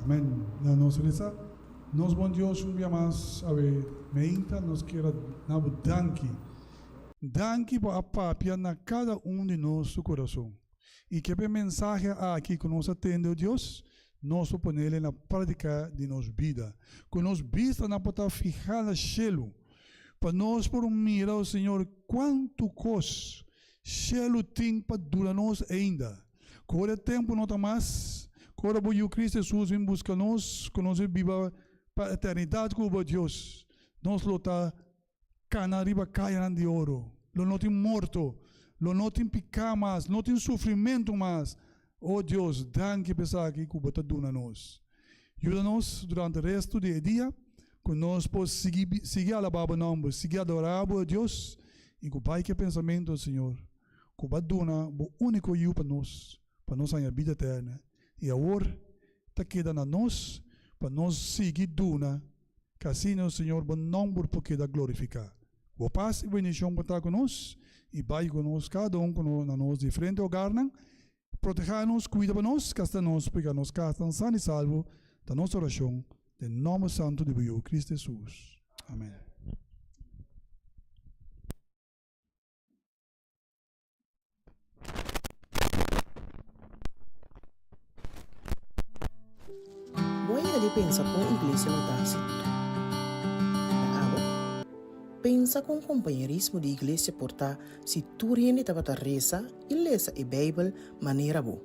Amen. Na nos resa, nos bon Dios un bia mas awe meinta nos kier a na bo danki. Danki bo a papia na kada un di nos su kurason. I ke p'e mensahe aki ku nos a tende, o Dios, nos por ponele na práktika di nos bida. Ku nos bistanan por ta fihá na shelu. Pa nos por mira, o Señor, kuantu kos shelu tin pa duna nos ainda. Ku ora e tempu no ta mas, ku ora bo Yu Cristo Jesus bin buska nos, ku nos bin biba pa eternidat ku bo, Dios, nos lo ta kana riba kayanan di oro. Lo no tin morto, lo no tin piká mas, no tin sufrimentu mas. O Dios, danki pa esaki ku bo ta duna nos. Yuda nos durante restu di e dia ku nos por sigui sigui alabá bo nòmber, sigui adorá bo, o Dios, i ku bai ku e pensamentu, o Señor, ku bo a duna bo úniko Yu pa nos, pa nos haña bida eterna. I awor ta keda na nos pa nos sigui duna, ku asina, o Señor, bo nòmber por keda glorifiká. Bo pas i bendishon por ta ku nos i bai ku nos kada un ku na nos diferente hogarnan. Protehá nos, kuida pa nos, kasta nos pega nos kasnan san i salvo, ta nos orashon den nòmber santu di bo Yu, Cristo Hesus. Amen. Bo a yega di pensa kon iglesia lo ta si tur ta abo? Pensa kon kompañerismo di iglesia por ta si tur hende tabata resa i lesa e Beibel manera bo.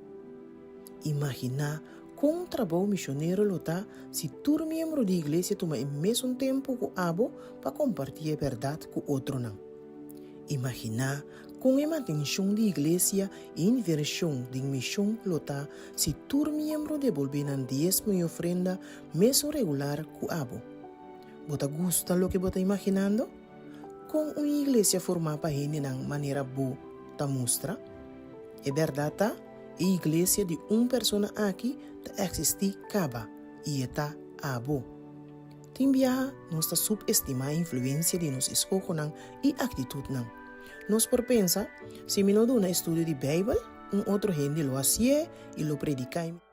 Imaginá kon trabou misionero lo ta si tur miembro di iglesia tuma e mesun tempu ku abo pa kompartí e bèrdat ku otronan. Imaginá kon e mantenshon di iglesia i invershon den mishon lo ta si tur miembro debolbé nan diesmo i ofrenda mesun regular ku abo. Bo ta gusta loke bo ta imaginando? Kon un iglesia formá pa hendenan manera bo ta mustra? E bèrdat ta, e iglesia di un persona aki ta eksistí kaba, i e ta abo. Tin biaha nos ta subestimá e influensia di nos eskohonan i aktitutnan. Nos por pensa, Si mi no duna estudio di Beibel, un otro hende lo hasié i lo prediká.